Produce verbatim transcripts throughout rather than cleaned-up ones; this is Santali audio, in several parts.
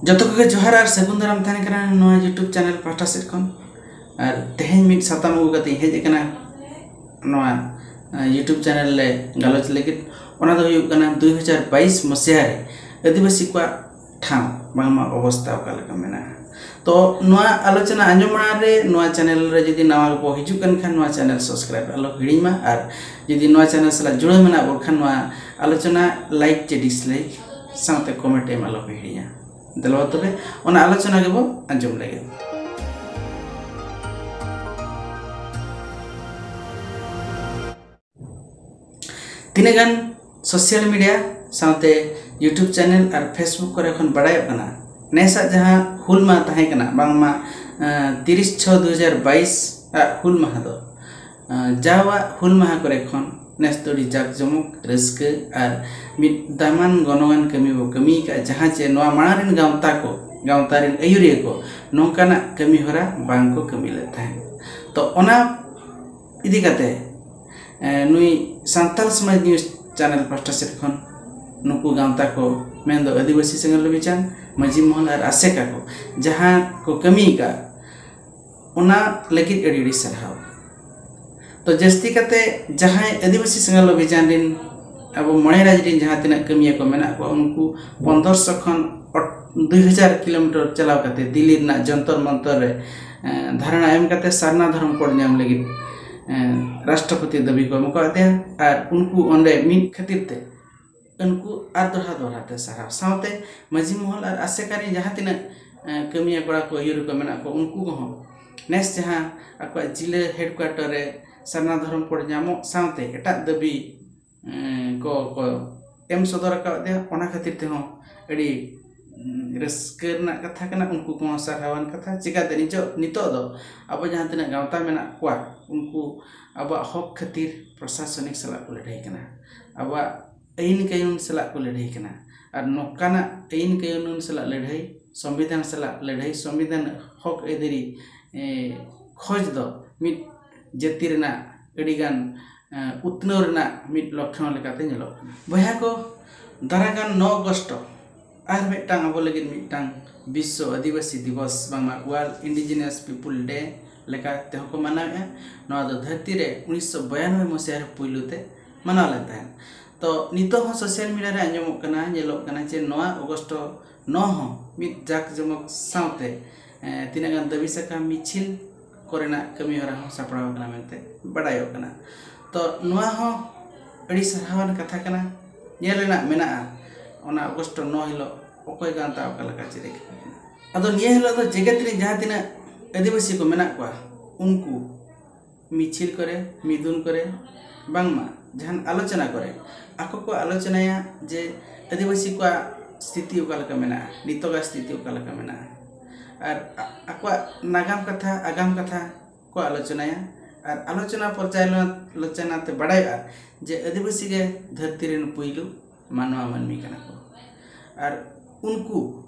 ᱡᱚᱛᱚ ᱠᱚᱜᱮ ᱡᱚᱦᱟᱨ ᱟᱨ ᱥᱟᱹᱜᱩᱱ ᱫᱟᱨᱟᱢ ᱛᱟᱦᱮᱱ ᱠᱟᱱᱟ ᱱᱚᱣᱟ YouTube ᱪᱮᱱᱮᱞ ᱯᱟᱦᱴᱟ ᱥᱮᱫ ᱠᱷᱚᱱ᱾ ᱟᱨ ᱛᱮᱦᱮᱧ ᱢᱤᱫ ᱥᱟᱛᱟᱢ ᱟᱹᱜᱩ ᱠᱟᱛᱮ ᱤᱧ ᱦᱮᱡ ᱟᱠᱟᱱᱟ ᱱᱚᱣᱟ, ᱟᱸ, YouTube ᱪᱮᱱᱮᱞ ᱨᱮ ᱜᱟᱞᱚᱪ ᱞᱟᱹᱜᱤᱫ᱾ ᱚᱱᱟ ᱫᱚ ᱦᱩᱭᱩᱜ ᱠᱟᱱᱟ ᱫᱩᱭ ᱦᱟᱡᱟᱨ ᱵᱟᱭᱤᱥ ᱢᱟᱥᱤᱦᱟ ᱨᱮ ᱟᱹᱫᱤᱵᱟᱹᱥᱤ ᱠᱚᱣᱟᱜ ᱴᱷᱟᱶ ᱵᱟᱝᱢᱟ ᱚᱵᱚᱥᱛᱟ ᱚᱠᱟ ᱞᱮᱠᱟ ᱢᱮᱱᱟᱜᱼᱟ᱾ ᱛᱚ ᱱᱚᱣᱟ ᱟᱞᱳᱪᱚᱱᱟ ᱟᱸᱡᱚᱢ ᱢᱟᱲᱟᱝ ᱨᱮ ᱱᱚᱣᱟ ᱪᱮᱱᱮᱞ ᱨᱮ ᱡᱩᱫᱤ ᱱᱟᱣᱟ ᱜᱮᱵᱚ ᱦᱤᱡᱩᱜ ᱠᱟᱱ ᱠᱷᱟᱱ ᱱᱚᱣᱟ ᱪᱮᱱᱮᱞ ᱥᱟᱵᱥᱠᱨᱟᱭᱤᱵ ᱟᱞᱚ ᱦᱤᱲᱤᱧ ᱢᱟ, ᱟᱨ ᱡᱩᱫᱤ ᱱᱚᱣᱟ ᱪᱮᱱᱮᱞ ᱥᱟᱞᱟᱜ ᱡᱩᱲᱟᱹᱣ ᱢᱮᱱᱟᱜ ᱵᱚᱱ ᱠᱷᱟᱱ ᱱᱚᱣᱟ ᱟᱞᱳᱪᱚᱱᱟ ᱞᱟᱭᱤᱠ ᱪᱮ ᱰᱤᱥᱞᱟᱭᱤᱠ ᱥᱟᱶᱛᱮ ᱠᱚᱢᱮᱱᱴ ᱮᱢ ᱟᱞᱚ ᱯᱮ ᱦᱤᱲᱤᱧᱟ᱾ ᱫᱮᱞᱟ ᱛᱚᱵᱮ ᱚᱱᱟ ᱟᱞᱳᱪᱚᱱᱟ ᱜᱮᱵᱚ ᱟᱸᱡᱚᱢ ᱞᱮᱜᱮ᱾ ᱛᱤᱱᱟᱹᱜ ᱜᱟᱱ ᱥᱳᱥᱟᱞ ᱢᱤᱰᱤᱭᱟ ᱥᱟᱶᱛᱮ YouTube ᱪᱮᱱᱮᱞ ᱟᱨ Facebook ᱠᱚᱨᱮ ᱠᱷᱚᱱ ᱵᱟᱲᱟᱭᱚᱜ ᱠᱟᱱᱟ, ᱱᱮᱥᱟᱜ ᱡᱟᱦᱟᱸ ᱦᱩᱞ ᱢᱟᱦᱟ ᱛᱟᱦᱮᱸ ᱠᱟᱱᱟ, ᱵᱟᱝᱢᱟ, ᱟᱸ, ᱛᱤᱨᱤᱥ ᱪᱷᱚ ᱫᱩ ᱦᱟᱡᱟᱨ ᱵᱟᱭᱤᱥ ᱟᱜ ᱦᱩᱞ ᱢᱟᱦᱟ ᱫᱚ, ᱟᱸ, ᱡᱟᱣᱟᱜ ᱦᱩᱞ ᱢᱟᱦᱟ ᱠᱚᱨᱮ ᱠᱷᱚᱱ ᱱᱮᱥ ᱫᱚ ᱟᱹᱰᱤ ᱡᱟᱠ ᱡᱚᱢᱚᱠ, ᱨᱟᱹᱥᱠᱟᱹ ᱟᱨ ᱢᱤᱫ ᱫᱟᱢᱟᱱ ᱜᱚᱱᱚᱝᱟᱱ ᱠᱟᱹᱢᱤ ᱵᱚ ᱠᱟᱹᱢᱤ ᱟᱠᱟᱫᱼᱟ, ᱡᱟᱦᱟᱸ ᱪᱮ ᱱᱚᱣᱟ ᱢᱟᱲᱟᱝ ᱨᱮᱱ ᱜᱟᱶᱛᱟ ᱠᱚ, ᱜᱟᱶᱛᱟ ᱨᱮᱱ ᱟᱹᱭᱩᱨᱤᱭᱟᱹ ᱠᱚ ᱱᱚᱝᱠᱟᱱᱟᱜ ᱠᱟᱹᱢᱤ ᱦᱚᱨᱟ ᱵᱟᱝ ᱠᱚ ᱠᱟᱹᱢᱤ ᱞᱮᱫ ᱛᱟᱦᱮᱸᱫ᱾ ᱛᱚ ᱚᱱᱟ ᱤᱫᱤ ᱠᱟᱛᱮ, ᱮ, ᱱᱩᱭ ᱥᱟᱱᱛᱟᱲ ᱥᱚᱢᱟᱡᱽ ᱱᱤᱭᱩᱡᱽ ᱪᱮᱱᱮᱞ ᱯᱟᱦᱴᱟ ᱥᱮᱫ ᱠᱷᱚᱱ ᱱᱩᱠᱩ ᱜᱟᱶᱛᱟ ᱠᱚ, ᱢᱮᱱᱫᱚ ᱟᱹᱫᱤᱵᱟᱹᱥᱤ ᱥᱮᱸᱜᱮᱞ ᱚᱵᱷᱤᱡᱟᱱ, ᱢᱟᱹᱡᱷᱤ ᱢᱚᱦᱚᱞ ᱟᱨ ᱟᱥᱮᱠᱟ ᱠᱚ ᱡᱟᱦᱟᱸ ᱠᱚ ᱠᱟᱹᱢᱤ ᱟᱠᱟᱫ, ᱚᱱᱟ ᱞᱟᱹᱜᱤᱫ ᱟᱹᱰᱤ ᱟᱹᱰᱤ ᱥᱟᱨᱦᱟᱣ᱾ ᱛᱚ ᱡᱟᱹᱥᱛᱤ ᱠᱟᱛᱮ ᱡᱟᱦᱟᱸᱭ ᱟᱹᱫᱤᱵᱟᱹᱥᱤ ᱥᱮᱸᱜᱮᱞ ᱚᱵᱷᱤᱡᱟᱱ ᱨᱮᱱ ᱟᱵᱚ ᱢᱚᱬᱮ ᱨᱟᱡᱽ ᱨᱮᱱ ᱡᱟᱦᱟᱸ ᱛᱤᱱᱟᱹᱜ ᱠᱟᱹᱢᱤᱭᱟᱹ ᱠᱚ ᱢᱮᱱᱟᱜ ᱠᱚᱣᱟ, ᱩᱱᱠᱩ ᱯᱚᱱᱫᱨᱚᱥᱚ ᱠᱷᱚᱱ ᱚᱴ-, ᱫᱩᱭ ᱦᱟᱡᱟᱨ ᱠᱤᱞᱳᱢᱤᱴᱟᱨ ᱪᱟᱞᱟᱣ ᱠᱟᱛᱮ ᱫᱤᱞᱞᱤ ᱨᱮᱱᱟᱜ ᱡᱚᱱᱛᱚᱨ ᱢᱚᱱᱛᱚᱨ ᱨᱮ, ᱮ, ᱫᱷᱟᱨᱱᱟ ᱮᱢ ᱠᱟᱛᱮ ᱥᱟᱨᱱᱟ ᱫᱷᱚᱨᱚᱢ ᱠᱳᱰ ᱧᱟᱢ ᱞᱟᱹᱜᱤᱫ, ᱮ, ᱨᱟᱥᱴᱨᱚᱯᱚᱛᱤ ᱫᱟᱹᱵᱤ ᱠᱚ ᱮᱢ ᱟᱠᱟᱫᱮᱭᱟ᱾ ᱟᱨ ᱩᱱᱠᱩ ᱚᱸᱰᱮ ᱢᱤᱫ ᱠᱷᱟᱹᱛᱤᱨ ᱛᱮ ᱩᱱᱠᱩ ᱟᱨ ᱫᱚᱦᱲᱟ ᱫᱚᱦᱲᱟ ᱛᱮ ᱥᱟᱨᱦᱟᱣ᱾ ᱥᱟᱶᱛᱮ ᱢᱟᱹᱡᱷᱤ ᱢᱚᱦᱚᱞ ᱟᱨ ᱟᱥᱮᱠᱟ ᱨᱮᱱ ᱡᱟᱦᱟᱸ ᱛᱤᱱᱟᱹᱜ, ᱮ, ᱠᱟᱹᱢᱤᱭᱟᱹ ᱠᱚᱲᱟ ᱠᱚ ᱟᱹᱭᱩᱨᱤ ᱠᱚ ᱢᱮᱱᱟᱜ ᱠᱚ, ᱩᱱᱠᱩ ᱠᱚᱦᱚᱸ ᱱᱮᱥ ᱡᱟᱦᱟᱸ ᱟᱠᱚᱣᱟᱜ ᱡᱤᱞᱟᱹ ᱦᱮᱰᱠᱩᱣᱟᱴᱚᱨ ᱨᱮ ᱥᱟᱨᱱᱟ ᱫᱷᱚᱨᱚᱢ ᱠᱳᱰ ᱧᱟᱢᱚᱜ ᱥᱟᱶᱛᱮ ᱮᱴᱟᱜ ᱫᱟᱹᱵᱤ, ᱮ, ᱠᱚ, ᱠᱚ ᱮᱢ ᱥᱚᱫᱚᱨ ᱟᱠᱟᱫᱮᱭᱟ, ᱚᱱᱟ ᱠᱷᱟᱹᱛᱤᱨ ᱛᱮᱦᱚᱸ ᱟᱹᱰᱤ, ᱩᱸ, ᱨᱟᱹᱥᱠᱟᱹ ᱨᱮᱱᱟᱜ ᱠᱟᱛᱷᱟ ᱠᱟᱱᱟ᱾ ᱩᱱᱠᱩ ᱠᱚᱦᱚᱸ ᱥᱟᱨᱦᱟᱣᱟᱱ ᱠᱟᱛᱷᱟ᱾ ᱪᱤᱠᱟᱹᱛᱮ ᱱᱤᱛᱚᱜ, ᱱᱤᱛᱚᱜ ᱫᱚ ᱟᱵᱚ ᱡᱟᱦᱟᱸ ᱛᱤᱱᱟᱹᱜ ᱜᱟᱶᱛᱟ ᱢᱮᱱᱟᱜ ᱠᱚᱣᱟ, ᱩᱱᱠᱩ ᱟᱵᱚᱣᱟᱜ ᱦᱚᱠ ᱠᱷᱟᱹᱛᱤᱨ ᱯᱨᱚᱥᱟᱥᱚᱱᱤᱠ ᱥᱟᱞᱟᱜ ᱠᱚ ᱞᱟᱹᱲᱦᱟᱹᱭ ᱠᱟᱱᱟ, ᱟᱵᱚᱣᱟᱜ ᱟᱹᱭᱤᱱ ᱠᱟᱹᱱᱩᱱ ᱥᱟᱞᱟᱜ ᱠᱚ ᱞᱟᱹᱲᱦᱟᱹᱭ ᱠᱟᱱᱟ᱾ ᱟᱨ ᱱᱚᱝᱠᱟᱱᱟᱜ ᱟᱹᱭᱤᱱ ᱠᱟᱹᱱᱩᱱ ᱥᱟᱞᱟᱜ ᱞᱟᱹᱲᱦᱟᱹᱭ, ᱥᱚᱝᱵᱤᱫᱷᱟᱱ ᱥᱟᱞᱟᱜ ᱞᱟᱹᱲᱦᱟᱹᱭ, ᱥᱚᱝᱵᱤᱫᱷᱟᱱ ᱦᱚᱠ ᱟᱹᱭᱫᱟᱹᱨᱤ, ᱮ, ᱠᱷᱚᱡᱽ ᱫᱚ ᱢᱤᱫ ᱡᱟᱹᱛᱤ ᱨᱮᱱᱟᱜ ᱟᱹᱰᱤᱜᱟᱱ, ᱮ, ᱩᱛᱱᱟᱹᱣ ᱨᱮᱱᱟᱜ ᱢᱤᱫ ᱞᱚᱠᱠᱷᱚᱱ ᱞᱮᱠᱟᱛᱮ ᱧᱮᱞᱚᱜ ᱠᱟᱱᱟ᱾ ᱵᱚᱭᱦᱟ ᱠᱚ, ᱫᱟᱨᱟᱭ ᱠᱟᱱ ᱱᱚ ᱟᱜᱚᱥᱴ ᱟᱨ ᱢᱤᱫᱴᱟᱝ ᱟᱵᱚ ᱞᱟᱹᱜᱤᱫ ᱢᱤᱫᱴᱟᱝ ᱵᱤᱥᱥᱚ ᱟᱹᱫᱤᱵᱟᱹᱥᱤ ᱫᱤᱵᱚᱥ, ᱵᱟᱝᱢᱟ World Indigenous People Day ᱞᱮᱠᱟ ᱛᱮᱦᱚᱸ ᱠᱚ ᱢᱟᱱᱟᱣᱮᱫᱼᱟ᱾ ᱱᱚᱣᱟ ᱫᱚ ᱫᱷᱟᱹᱨᱛᱤ ᱨᱮ ᱩᱱᱤᱥᱥᱚ ᱵᱟᱭᱟᱱᱱᱚᱵᱵᱳᱭ ᱢᱚᱥᱤᱦᱟ ᱨᱮ ᱯᱩᱭᱞᱩ ᱛᱮ ᱢᱟᱱᱟᱣ ᱞᱮᱱ ᱛᱟᱦᱮᱸᱫ᱾ ᱛᱚ ᱱᱤᱛᱚᱜ ᱦᱚᱸ ᱥᱳᱥᱟᱞ ᱢᱤᱰᱤᱭᱟ ᱨᱮ ᱟᱸᱡᱚᱢᱚᱜ ᱠᱟᱱᱟ, ᱧᱮᱞᱚᱜ ᱠᱟᱱᱟ ᱡᱮ ᱱᱚᱣᱟ ᱚᱜᱚᱥᱴ ᱱᱚ ᱦᱚᱸ ᱢᱤᱫ ᱡᱟᱠ ᱡᱚᱢᱚᱠ ᱥᱟᱶᱛᱮ, ᱮ, ᱛᱤᱱᱟᱹᱜ ᱜᱟᱱ ᱫᱟᱹᱵᱤ ᱥᱟᱠᱟᱢ ᱢᱤᱪᱷᱤᱞ ᱠᱚᱨᱮᱱᱟᱜ ᱠᱟᱹᱢᱤ ᱦᱚᱨᱟ ᱦᱚᱸ ᱥᱟᱯᱲᱟᱣ ᱟᱠᱟᱱᱟ ᱢᱮᱱᱛᱮ ᱵᱟᱰᱟᱭᱚᱜ ᱠᱟᱱᱟ᱾ ᱛᱚ ᱱᱚᱣᱟ ᱦᱚᱸ ᱟᱹᱰᱤ ᱥᱟᱨᱦᱟᱣᱟᱱ ᱠᱟᱛᱷᱟ ᱠᱟᱱᱟ, ᱧᱮᱞ ᱨᱮᱱᱟᱜ ᱢᱮᱱᱟᱜᱼᱟ᱾ ᱚᱱᱟ ᱚᱜᱚᱥᱴ ᱱᱚ ᱦᱤᱞᱳᱜ ᱚᱠᱚᱭ ᱜᱟᱶᱛᱟ ᱚᱠᱟ ᱞᱮᱠᱟ ᱪᱮᱫ ᱮ ᱠᱟᱹᱢᱤ ᱠᱟᱱᱟ᱾ ᱟᱫᱚ ᱱᱤᱭᱟᱹ ᱦᱤᱞᱳᱜ ᱫᱚ ᱡᱮᱜᱮᱛ ᱨᱮᱱ ᱡᱟᱦᱟᱸ ᱛᱤᱱᱟᱹᱜ ᱟᱹᱫᱤᱵᱟᱹᱥᱤ ᱠᱚ ᱢᱮᱱᱟᱜ ᱠᱚᱣᱟ, ᱩᱱᱠᱩ ᱢᱤᱪᱷᱤᱞ ᱠᱚᱨᱮ, ᱢᱤᱫᱩᱱ ᱠᱚᱨᱮ, ᱵᱟᱝᱢᱟ ᱡᱟᱦᱟᱱ ᱟᱞᱳᱪᱚᱱᱟ ᱠᱚᱨᱮ ᱟᱠᱚ ᱠᱚ ᱟᱞᱳᱪᱚᱱᱟᱭᱟ ᱡᱮ ᱟᱹᱫᱤᱵᱟᱹᱥᱤ ᱠᱚᱣᱟᱜ ᱥᱛᱷᱤᱛᱤ ᱚᱠᱟ ᱞᱮᱠᱟ ᱢᱮᱱᱟᱜᱼᱟ, ᱱᱤᱛᱚᱜᱟᱜ ᱥᱛᱷᱤᱛᱤ ᱚᱠᱟ ᱞᱮᱠᱟ ᱢᱮᱱᱟᱜᱼᱟ, ᱟᱨ ᱟ-, ᱟᱠᱚᱣᱟᱜ ᱱᱟᱜᱟᱢ ᱠᱟᱛᱷᱟ, ᱟᱜᱟᱢ ᱠᱟᱛᱷᱟ ᱠᱚ ᱟᱞᱳᱪᱚᱱᱟᱭᱟ᱾ ᱟᱨ ᱟᱞᱳᱪᱚᱱᱟ ᱯᱚᱨᱡᱟᱞᱳᱪᱚᱱᱟ ᱛᱮ ᱵᱟᱰᱟᱭᱚᱜᱼᱟ ᱡᱮ ᱟᱹᱫᱤᱵᱟᱹᱥᱤ ᱜᱮ ᱫᱷᱟᱹᱨᱛᱤ ᱨᱮᱱ ᱯᱩᱭᱞᱩ ᱢᱟᱱᱣᱟ ᱢᱟᱹᱱᱢᱤ ᱠᱟᱱᱟ ᱠᱚ᱾ ᱟᱨ ᱩᱱᱠᱩ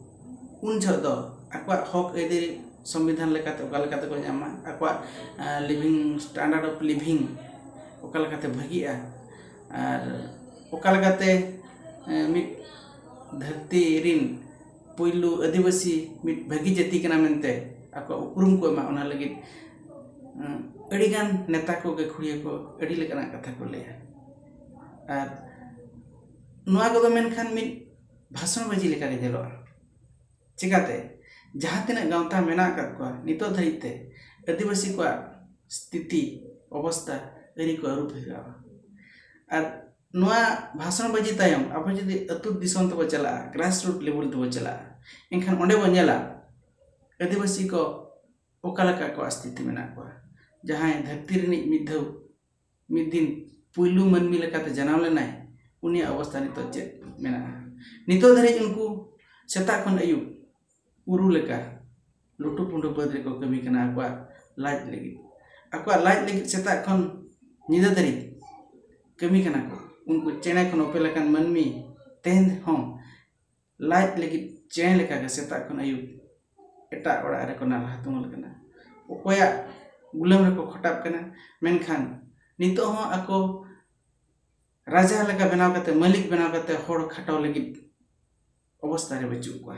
ᱩᱱ ᱡᱚᱦᱚᱜ ᱫᱚ ᱟᱠᱚᱣᱟᱜ ᱦᱚᱠ ᱟᱹᱭᱫᱟᱹᱨᱤ ᱥᱚᱝᱵᱤᱫᱷᱟᱱ ᱞᱮᱠᱟᱛᱮ ᱚᱠᱟ ᱞᱮᱠᱟ ᱛᱮᱠᱚ ᱧᱟᱢᱟ, ᱟᱠᱚᱣᱟᱜ, ᱟ, living standard of living ᱚᱠᱟ ᱞᱮᱠᱟᱛᱮ ᱵᱷᱟᱹᱜᱤᱜᱼᱟ, ᱟᱨ ᱚᱠᱟ ᱞᱮᱠᱟᱛᱮ, ᱮ, ᱢᱤᱫ ᱫᱷᱟᱹᱨᱛᱤ ᱨᱤᱱ ᱯᱩᱭᱞᱩ ᱟᱹᱫᱤᱵᱟᱹᱥᱤ ᱢᱤᱫ ᱵᱷᱟᱹᱜᱤ ᱡᱟᱹᱛᱤ ᱠᱟᱱᱟ ᱢᱮᱱᱛᱮ ᱟᱠᱚᱣᱟᱜ ᱩᱯᱨᱩᱢ ᱠᱚ ᱮᱢᱟ, ᱚᱱᱟ ᱞᱟᱹᱜᱤᱫ, ᱮ, ᱟᱹᱰᱤᱜᱟᱱ ᱱᱮᱛᱟ ᱠᱚ, ᱜᱟᱹᱠᱷᱩᱲᱤᱭᱟᱹ ᱠᱚ ᱟᱹᱰᱤ ᱞᱮᱠᱟᱱᱟᱜ ᱠᱟᱛᱷᱟ ᱠᱚ ᱞᱟᱹᱭᱟ᱾ ᱟᱨ ᱱᱚᱣᱟ ᱠᱚᱫᱚ ᱢᱮᱱᱠᱷᱟᱱ ᱢᱤᱫ ᱵᱷᱟᱥᱚᱱ ᱵᱟᱹᱡᱤ ᱞᱮᱠᱟᱜᱮ ᱧᱮᱞᱚᱜᱼᱟ᱾ ᱪᱮᱠᱟᱛᱮ? ᱡᱟᱦᱟᱸ ᱛᱤᱱᱟᱹᱜ ᱜᱟᱶᱛᱟ ᱢᱮᱱᱟᱜ ᱟᱠᱟᱫ ᱠᱚᱣᱟ, ᱱᱤᱛᱚᱜ ᱫᱷᱟᱹᱨᱤᱡ ᱛᱮ ᱟᱹᱫᱤᱵᱟᱹᱥᱤ ᱠᱚᱣᱟᱜ ᱥᱛᱷᱤᱛᱤ, ᱚᱵᱚᱥᱛᱟ, ᱟᱹᱨᱤ ᱠᱚ ᱟᱹᱨᱩ ᱯᱷᱮᱨᱟᱣᱟ᱾ ᱟᱨ ᱱᱚᱣᱟ ᱵᱷᱟᱥᱚᱱ ᱵᱟᱹᱡᱤ ᱛᱟᱭᱚᱢ ᱟᱵᱚ ᱡᱩᱫᱤ ᱟᱹᱛᱩ ᱫᱤᱥᱚᱢ ᱛᱮᱵᱚ ᱪᱟᱞᱟᱜᱼᱟ, grassroot level ᱛᱮᱵᱚ ᱪᱟᱞᱟᱜᱼᱟ, ᱮᱱᱠᱷᱟᱱ ᱚᱸᱰᱮ ᱵᱚ ᱧᱮᱞᱟ ᱟᱹᱫᱤᱵᱟᱹᱥᱤ ᱠᱚ ᱚᱠᱟ ᱞᱮᱠᱟ ᱟᱠᱚᱣᱟᱜ ᱥᱛᱷᱤᱛᱤ ᱢᱮᱱᱟᱜ ᱠᱚᱣᱟ᱾ ᱡᱟᱦᱟᱸᱭ ᱫᱷᱟᱹᱨᱛᱤ ᱨᱤᱱᱤᱡ ᱢᱤᱫ ᱫᱷᱟᱣ, ᱢᱤᱫ ᱫᱤᱱ ᱯᱩᱭᱞᱩ ᱢᱟᱹᱱᱢᱤ ᱞᱮᱠᱟᱛᱮ ᱡᱟᱱᱟᱢ ᱞᱮᱱᱟᱭ, ᱩᱱᱤᱭᱟᱜ ᱚᱵᱚᱥᱛᱟ ᱱᱤᱛᱚᱜ ᱪᱮᱫ ᱢᱮᱱᱟᱜᱼᱟ? ᱱᱤᱛᱚᱜ ᱫᱷᱟᱹᱨᱤᱡ ᱩᱱᱠᱩ ᱥᱮᱛᱟᱜ ᱠᱷᱚᱱ ᱟᱹᱭᱩᱵ ᱩᱨᱩ ᱞᱮᱠᱟ ᱞᱩᱴᱩ ᱯᱩᱸᱰᱩ ᱵᱟᱹᱫᱽ ᱨᱮᱠᱚ ᱠᱟᱹᱢᱤ ᱠᱟᱱᱟ ᱟᱠᱚᱣᱟᱜ ᱞᱟᱡ ᱞᱟᱹᱜᱤᱫ᱾ ᱟᱠᱚᱣᱟᱜ ᱞᱟᱡ ᱞᱟᱹᱜᱤᱫ ᱥᱮᱛᱟᱜ ᱠᱷᱚᱱ ᱧᱤᱫᱟᱹ ᱫᱷᱟᱹᱨᱤᱡ ᱠᱟᱹᱢᱤ ᱠᱟᱱᱟ ᱠᱚ᱾ ᱩᱱᱠᱩ ᱪᱮᱬᱮ ᱠᱷᱚᱱ ᱚᱯᱮᱞ ᱟᱠᱟᱱ ᱢᱟᱹᱱᱢᱤ ᱛᱮᱦᱮᱧ ᱦᱚᱸ ᱞᱟᱡ ᱞᱟᱹᱜᱤᱫ ᱪᱮᱬᱮ ᱞᱮᱠᱟᱜᱮ ᱥᱮᱛᱟᱜ ᱠᱷᱚᱱ ᱟᱹᱭᱩᱵ ᱮᱴᱟᱜ ᱚᱲᱟᱜ ᱨᱮᱠᱚ ᱱᱟᱞᱦᱟ ᱛᱩᱢᱟᱹᱞ ᱠᱟᱱᱟ᱾ ᱚᱠᱚᱭᱟᱜ ᱜᱩᱞᱟᱹᱢ ᱨᱮᱠᱚ ᱠᱷᱚᱴᱟᱜ ᱠᱟᱱᱟ, ᱢᱮᱱᱠᱷᱟᱱ ᱱᱤᱛᱚᱜ ᱦᱚᱸ ᱟᱠᱚ ᱨᱟᱡᱟ ᱞᱮᱠᱟ ᱵᱮᱱᱟᱣ ᱠᱟᱛᱮ, ᱢᱟᱹᱞᱤᱠ ᱵᱮᱱᱟᱣ ᱠᱟᱛᱮ ᱦᱚᱲ ᱠᱷᱟᱴᱟᱣ ᱞᱟᱹᱜᱤᱫ ᱚᱵᱚᱥᱛᱟ ᱨᱮ ᱵᱟᱹᱪᱩᱜ ᱠᱚᱣᱟ᱾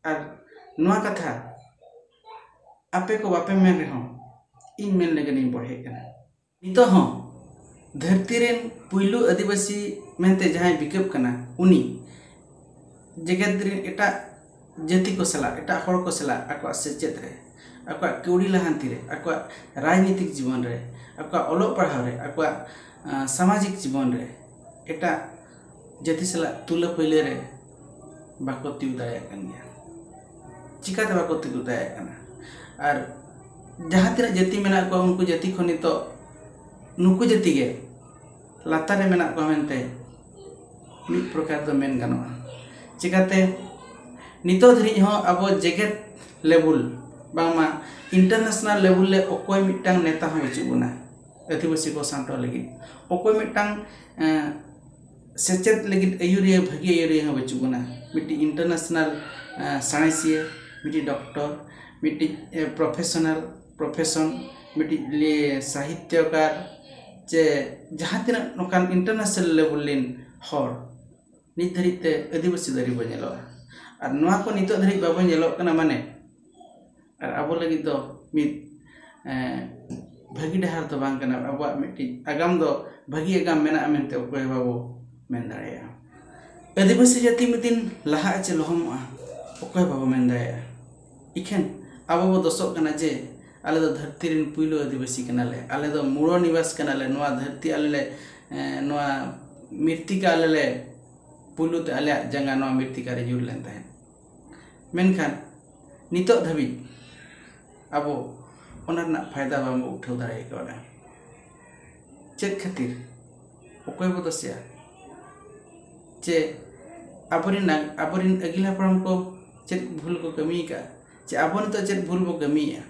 ᱟᱨ ᱱᱚᱣᱟ ᱠᱟᱛᱷᱟ ᱟᱯᱮ ᱠᱚ ᱵᱟᱯᱮ ᱢᱮᱱ ᱨᱮᱦᱚᱸ, ᱤᱧ ᱢᱮᱱ ᱞᱟᱹᱜᱤᱫ ᱤᱧ ᱵᱚᱲᱦᱮᱜ ᱠᱟᱱᱟ᱾ ᱱᱤᱛᱚᱜ ᱦᱚᱸ ᱫᱷᱟᱹᱨᱛᱤ ᱨᱮᱱ ᱯᱩᱭᱞᱩ ᱟᱹᱫᱤᱵᱟᱹᱥᱤ ᱢᱮᱱᱛᱮ ᱡᱟᱦᱟᱸᱭ ᱵᱤᱠᱟᱹᱯ ᱠᱟᱱᱟ, ᱩᱱᱤ ᱡᱮᱜᱮᱛ ᱨᱮᱱ ᱮᱴᱟᱜ ᱡᱟᱹᱛᱤ ᱠᱚ ᱥᱟᱞᱟᱜ, ᱮᱴᱟᱜ ᱦᱚᱲ ᱠᱚ ᱥᱟᱞᱟᱜ ᱟᱠᱚᱣᱟᱜ ᱥᱮᱪᱮᱫ ᱨᱮ, ᱟᱠᱚᱣᱟᱜ ᱠᱟᱹᱣᱰᱤ ᱞᱟᱦᱟᱱᱛᱤ ᱨᱮ, ᱟᱠᱚᱣᱟᱜ ᱨᱟᱡᱽᱱᱤᱛᱤᱠ ᱡᱤᱵᱚᱱ ᱨᱮ, ᱟᱠᱚᱣᱟᱜ ᱚᱞᱚᱜ ᱯᱟᱲᱦᱟᱣ ᱨᱮ, ᱟᱠᱚᱣᱟᱜ, ᱟᱸ, ᱥᱟᱢᱟᱡᱤᱠ ᱡᱤᱵᱚᱱ ᱨᱮ ᱮᱴᱟᱜ ᱡᱟᱹᱛᱤ ᱥᱟᱞᱟᱜ ᱛᱩᱞᱟᱹ ᱯᱟᱹᱭᱞᱟᱹ ᱨᱮ ᱵᱟᱠᱚ ᱛᱤᱸᱜᱩ ᱫᱟᱲᱮᱭᱟᱜ ᱠᱟᱱ ᱜᱮᱭᱟ᱾ ᱪᱤᱠᱟᱹᱛᱮ ᱵᱟᱠᱚ ᱛᱤᱸᱜᱩ ᱫᱟᱲᱮᱭᱟᱜ ᱠᱟᱱᱟ? ᱟᱨ ᱡᱟᱦᱟᱸ ᱛᱤᱱᱟᱹᱜ ᱡᱟᱹᱛᱤ ᱢᱮᱱᱟᱜ ᱠᱚᱣᱟ, ᱩᱱᱠᱩ ᱡᱟᱹᱛᱤ ᱠᱷᱚᱱ ᱱᱤᱛᱚᱜ ᱱᱩᱠᱩ ᱡᱟᱹᱛᱤ ᱜᱮ ᱞᱟᱛᱟᱨ ᱨᱮ ᱢᱮᱱᱟᱜ ᱠᱚᱣᱟ ᱢᱮᱱᱛᱮ ᱢᱤᱫ ᱯᱨᱚᱠᱟᱨ ᱫᱚ ᱢᱮᱱ ᱜᱟᱱᱚᱜᱼᱟ᱾ ᱪᱤᱠᱟᱹᱛᱮ ᱱᱤᱛᱚᱜ ᱫᱷᱟᱹᱨᱤᱡ ᱦᱚᱸ ᱟᱵᱚ ᱡᱮᱜᱮᱛ ᱞᱮᱵᱩᱞ, ᱵᱟᱝᱢᱟ ᱤᱱᱴᱟᱨᱱᱮᱥᱱᱟᱞ ᱞᱮᱵᱩᱞ ᱨᱮ ᱚᱠᱚᱭ ᱢᱤᱫᱴᱟᱝ ᱱᱮᱛᱟ ᱦᱚᱸ ᱵᱟᱹᱪᱩᱜ ᱵᱚᱱᱟ ᱟᱹᱫᱤᱵᱟᱹᱥᱤ ᱠᱚ ᱥᱟᱢᱴᱟᱣ ᱞᱟᱹᱜᱤᱫ᱾ ᱚᱠᱚᱭ ᱢᱤᱫᱴᱟᱝ, ᱮᱸ, ᱥᱮᱪᱮᱫ ᱞᱟᱹᱜᱤᱫ ᱟᱹᱭᱩᱨᱤᱭᱟᱹ, ᱵᱷᱟᱹᱜᱤ ᱟᱹᱭᱩᱨᱤᱭᱟᱹ ᱦᱚᱸ ᱵᱟᱹᱪᱩᱜ ᱵᱚᱱᱟ᱾ ᱢᱤᱫᱴᱤᱡ ᱤᱱᱴᱟᱨᱱᱮᱥᱱᱟᱞ, ᱮᱸ, ᱥᱟᱬᱮᱥᱤᱭᱟᱹ, ᱢᱤᱫᱴᱤᱡ ᱰᱚᱠᱴᱚᱨ, ᱢᱤᱫᱴᱤᱡ, ᱮ, ᱯᱨᱚᱯᱷᱮᱥᱚᱱᱟᱞ, ᱯᱨᱚᱯᱷᱮᱥᱚᱱ, ᱢᱤᱫᱴᱤᱡ ᱞᱮ-, ᱥᱟᱦᱤᱛᱭᱚᱠᱟᱨ, ᱪᱮ ᱡᱟᱦᱟᱸ ᱛᱤᱱᱟᱹᱜ ᱱᱚᱝᱠᱟᱱ ᱤᱱᱴᱟᱨᱱᱮᱥᱱᱟᱞ ᱞᱮᱵᱩᱞ ᱨᱮᱱ ᱦᱚᱲ ᱱᱤᱛ ᱫᱷᱟᱹᱨᱤᱡ ᱛᱮ ᱟᱹᱫᱤᱵᱟᱹᱥᱤ ᱫᱚ ᱟᱹᱣᱨᱤ ᱵᱚᱱ ᱧᱮᱞᱚᱜᱼᱟ᱾ ᱟᱨ ᱱᱚᱣᱟ ᱠᱚ ᱱᱤᱛᱚᱜ ᱫᱷᱟᱹᱨᱤᱡ ᱵᱟᱵᱚᱱ ᱧᱮᱞᱚᱜ ᱠᱟᱱᱟ, ᱢᱟᱱᱮ ᱟᱨ ᱟᱵᱚ ᱞᱟᱹᱜᱤᱫ ᱫᱚ ᱢᱤᱫ, ᱮᱸ, ᱵᱷᱟᱹᱜᱤ ᱰᱟᱦᱟᱨ ᱫᱚ ᱵᱟᱝ ᱠᱟᱱᱟ᱾ ᱟᱵᱚᱣᱟᱜ ᱢᱤᱫᱴᱤᱡ ᱟᱜᱟᱢ ᱫᱚ ᱵᱷᱟᱹᱜᱤ ᱟᱜᱟᱢ ᱢᱮᱱᱟᱜᱼᱟ ᱢᱮᱱᱛᱮ ᱚᱠᱚᱭ ᱦᱚᱸ ᱵᱟᱵᱚ ᱢᱮᱱ ᱫᱟᱲᱮᱭᱟᱜᱼᱟ᱾ ᱟᱹᱫᱤᱵᱟᱹᱥᱤ ᱡᱟᱹᱛᱤ ᱢᱤᱫ ᱫᱤᱱ ᱞᱟᱦᱟᱜᱼᱟ ᱪᱮ ᱞᱚᱦᱚᱢᱚᱜᱼᱟ, ᱚᱠᱚᱭ ᱦᱚᱸ ᱵᱟᱵᱚ ᱢᱮᱱ ᱫᱟᱲᱮᱭᱟᱜᱼᱟ᱾ ᱤᱠᱷᱟᱹᱱ ᱟᱵᱚ ᱵᱚ ᱫᱚᱥᱚᱜ ᱠᱟᱱᱟ ᱡᱮ ᱟᱞᱮ ᱫᱚ ᱫᱷᱟᱹᱨᱛᱤ ᱨᱮᱱ ᱯᱩᱭᱞᱩ ᱟᱹᱫᱤᱵᱟᱹᱥᱤ ᱠᱟᱱᱟᱞᱮ, ᱟᱞᱮ ᱫᱚ ᱢᱩᱲᱚ ᱱᱤᱵᱟᱥ ᱠᱟᱱᱟᱞᱮ, ᱱᱚᱣᱟ ᱫᱷᱟᱹᱨᱛᱤ ᱟᱞᱮ ᱞᱮ, ᱮᱸ, ᱱᱚᱣᱟ ᱢᱤᱨᱛᱤᱠᱟ ᱟᱞᱮ ᱞᱮ, ᱯᱩᱭᱞᱩ ᱛᱮ ᱟᱞᱮᱭᱟᱜ ᱡᱟᱸᱜᱟ ᱱᱚᱣᱟ ᱢᱤᱨᱛᱤᱠᱟ ᱨᱮ ᱧᱩᱨ ᱞᱮᱱ ᱛᱟᱦᱮᱸᱫ᱾ ᱢᱮᱱᱠᱷᱟᱱ ᱱᱤᱛᱚᱜ ᱫᱷᱟᱹᱵᱤᱡ ᱟᱵᱚ ᱚᱱᱟ ᱨᱮᱱᱟᱜ ᱯᱷᱟᱭᱫᱟ ᱵᱟᱝᱵᱚ ᱩᱴᱷᱟᱹᱣ ᱫᱟᱲᱮ ᱠᱟᱣᱫᱟ᱾ ᱪᱮᱫ ᱠᱷᱟᱹᱛᱤᱨ? ᱚᱠᱚᱭ ᱵᱚ ᱫᱳᱥᱮᱭᱟ? ᱪᱮ ᱟᱵᱚᱨᱮᱱ, ᱟᱵᱚᱨᱮᱱ ᱟᱹᱜᱤᱞ ᱦᱟᱯᱲᱟᱢ ᱠᱚ ᱪᱮᱫ ᱵᱷᱩᱞ ᱠᱚ ᱠᱟᱹᱢᱤ ᱟᱠᱟᱫᱼᱟ? ᱪᱮ ᱟᱵᱚ ᱱᱤᱛᱚᱜ ᱪᱮᱫ ᱵᱷᱩᱞ ᱵᱚ ᱠᱟᱹᱢᱤᱭᱮᱫᱼᱟ?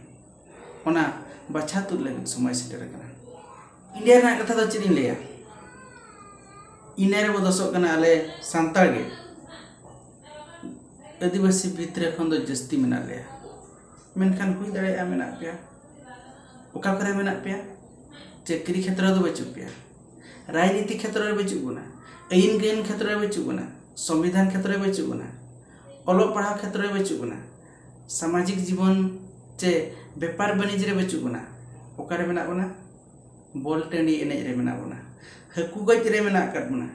ᱚᱱᱟ ᱵᱟᱪᱷᱟ ᱛᱩᱫ ᱞᱟᱹᱜᱤᱫ ᱥᱚᱢᱚᱭ ᱥᱮᱴᱮᱨ ᱟᱠᱟᱱᱟ᱾ ᱤᱱᱰᱤᱭᱟ ᱨᱮᱱᱟᱜ ᱠᱟᱛᱷᱟ ᱫᱚ ᱪᱮᱫ ᱤᱧ ᱞᱟᱹᱭᱟ? ᱤᱱᱟᱹ ᱨᱮᱵᱚ ᱫᱳᱥᱚᱜ ᱠᱟᱱᱟ ᱟᱞᱮ ᱥᱟᱱᱛᱟᱲ ᱜᱮ᱾ ᱟᱹᱫᱤᱵᱟᱹᱥᱤ ᱵᱷᱤᱛᱨᱤ ᱠᱷᱚᱱ ᱫᱚ ᱡᱟᱹᱥᱛᱤ ᱢᱮᱱᱟᱜ ᱞᱮᱭᱟ, ᱢᱮᱱᱠᱷᱟᱱ ᱦᱩᱭ ᱫᱟᱲᱮᱭᱟᱜᱼᱟ ᱢᱮᱱᱟᱜ ᱯᱮᱭᱟ᱾ ᱚᱠᱟ ᱠᱚᱨᱮ ᱢᱮᱱᱟᱜ ᱯᱮᱭᱟ? ᱪᱟᱹᱠᱨᱤ ᱠᱷᱮᱛᱨᱚ ᱫᱚ ᱵᱟᱹᱪᱩᱜ ᱯᱮᱭᱟ, ᱨᱟᱡᱽᱱᱤᱛᱤ ᱠᱷᱮᱛᱨᱚ ᱨᱮ ᱵᱟᱹᱪᱩᱜ ᱵᱚᱱᱟ, ᱟᱹᱭᱤᱱ ᱠᱟᱹᱭᱤᱱ ᱠᱷᱮᱛᱨᱚ ᱨᱮ ᱵᱟᱹᱪᱩᱜ ᱵᱚᱱᱟ, ᱥᱚᱝᱵᱤᱫᱷᱟᱱ ᱠᱷᱮᱛᱨᱚ ᱨᱮ ᱵᱟᱹᱪᱩᱜ ᱵᱚᱱᱟ, ᱚᱞᱚᱜ ᱯᱟᱲᱦᱟᱣ ᱠᱷᱮᱛᱨᱚ ᱨᱮ ᱵᱟᱹᱪᱩᱜ ᱵᱚᱱᱟ, ᱥᱟᱢᱟᱡᱤᱠ ᱡᱤᱵᱚᱱ ᱪᱮ ᱵᱮᱯᱟᱨ ᱵᱟᱹᱱᱤᱡᱽ ᱨᱮ ᱵᱟᱹᱪᱩᱜ ᱵᱚᱱᱟ᱾ ᱚᱠᱟᱨᱮ ᱢᱮᱱᱟᱜ ᱵᱚᱱᱟ? ᱵᱚᱞ ᱴᱟᱺᱰᱤ ᱮᱱᱮᱡ ᱨᱮ ᱢᱮᱱᱟᱜ ᱵᱚᱱᱟ, ᱦᱟᱹᱠᱩ ᱜᱚᱡ ᱨᱮ ᱢᱮᱱᱟᱜ ᱟᱠᱟᱫ ᱵᱚᱱᱟ,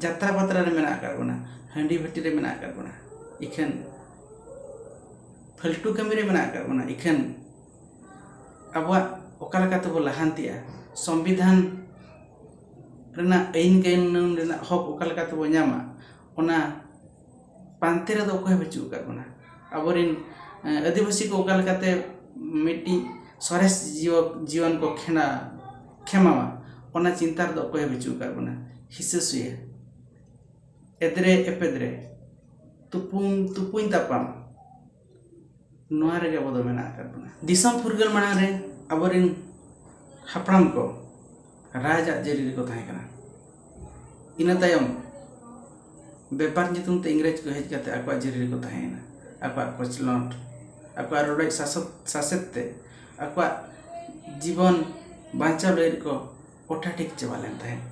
ᱡᱟᱛᱨᱟ ᱯᱟᱛᱨᱟ ᱨᱮ ᱢᱮᱱᱟᱜ ᱟᱠᱟᱫ ᱵᱚᱱᱟ, ᱦᱟᱺᱰᱤ ᱵᱷᱟᱹᱴᱤ ᱨᱮ ᱢᱮᱱᱟᱜ ᱟᱠᱟᱫ ᱵᱚᱱᱟ, ᱤᱠᱷᱟᱹᱱ ᱯᱷᱟᱹᱞᱛᱩ ᱠᱟᱹᱢᱤ ᱨᱮ ᱢᱮᱱᱟᱜ ᱟᱠᱟᱫ ᱵᱚᱱᱟ᱾ ᱤᱠᱷᱟᱹᱱ ᱟᱵᱚᱣᱟᱜ ᱚᱠᱟ ᱞᱮᱠᱟ ᱛᱮᱵᱚ ᱞᱟᱦᱟᱱᱛᱤᱜᱼᱟ, ᱥᱚᱝᱵᱤᱫᱷᱟᱱ ᱨᱮᱱᱟᱜ ᱟᱹᱭᱤᱱ ᱠᱟᱹᱱᱩᱱ ᱨᱮᱱᱟᱜ ᱦᱚᱠ ᱚᱠᱟ ᱞᱮᱠᱟ ᱛᱮᱵᱚ ᱧᱟᱢᱟ, ᱚᱱᱟ ᱯᱟᱱᱛᱮ ᱨᱮᱫᱚ ᱚᱠᱚᱭ ᱦᱚᱸ ᱵᱟᱹᱪᱩᱜ ᱟᱠᱟᱫ ᱵᱚᱱᱟ᱾ ᱟᱵᱚᱨᱮᱱ ᱟᱹᱫᱤᱵᱟᱹᱥᱤ ᱠᱚ ᱚᱠᱟ ᱞᱮᱠᱟᱛᱮ ᱢᱤᱫᱴᱤᱡ ᱥᱚᱨᱮᱥ ᱡᱤᱭᱚ- ᱡᱤᱭᱚᱱ ᱠᱚ ᱠᱷᱮᱱᱟ ᱠᱷᱮᱢᱟᱣᱟ, ᱚᱱᱟ ᱪᱤᱱᱛᱟ ᱨᱮᱫᱚ ᱚᱠᱚᱭ ᱦᱚᱸ ᱵᱟᱹᱪᱩᱜ ᱟᱠᱟᱫ ᱵᱚᱱᱟ᱾ ᱦᱤᱥᱟᱹ ᱥᱩᱭᱟᱹ, ᱮᱫᱽᱨᱮ ᱮᱯᱮᱫᱽᱨᱮ, ᱛᱩᱯᱩᱧ ᱛᱩᱯᱩᱧ ᱛᱟᱯᱟᱢ, ᱱᱚᱣᱟ ᱨᱮᱜᱮ ᱟᱵᱚ ᱫᱚ ᱢᱮᱱᱟᱜ ᱟᱠᱟᱫ ᱵᱚᱱᱟ᱾ ᱫᱤᱥᱚᱢ ᱯᱷᱩᱨᱜᱟᱹᱞ ᱢᱟᱲᱟᱝ ᱨᱮ ᱟᱵᱚᱨᱮᱱ ᱦᱟᱯᱲᱟᱢ ᱠᱚ ᱨᱟᱡᱽ ᱟᱜ ᱡᱟᱹᱨᱤ ᱨᱮᱠᱚ ᱛᱟᱦᱮᱸ ᱠᱟᱱᱟ᱾ ᱤᱱᱟᱹ ᱛᱟᱭᱚᱢ ᱵᱮᱯᱟᱨ ᱧᱩᱛᱩᱢ ᱛᱮ ᱤᱝᱨᱮᱡᱽ ᱠᱚ ᱦᱮᱡ ᱠᱟᱛᱮ ᱟᱠᱚᱣᱟᱜ ᱡᱟᱹᱨᱤ ᱨᱮᱠᱚ ᱛᱟᱦᱮᱸᱭᱮᱱᱟ᱾ ᱟᱠᱚᱣᱟᱜ ᱠᱚᱪᱞᱚᱱ, ᱟᱠᱚᱣᱟᱜ ᱨᱚᱰᱚᱡ ᱥᱟᱥᱚᱛ ᱥᱟᱥᱮᱛ ᱛᱮ ᱟᱠᱚᱣᱟᱜ ᱡᱤᱵᱚᱱ ᱵᱟᱧᱪᱟᱣ ᱞᱟᱹᱜᱤᱫ ᱠᱚ ᱚᱴᱷᱟ ᱴᱷᱤᱠ ᱪᱟᱵᱟ ᱞᱮᱱ ᱛᱟᱦᱮᱸᱫ᱾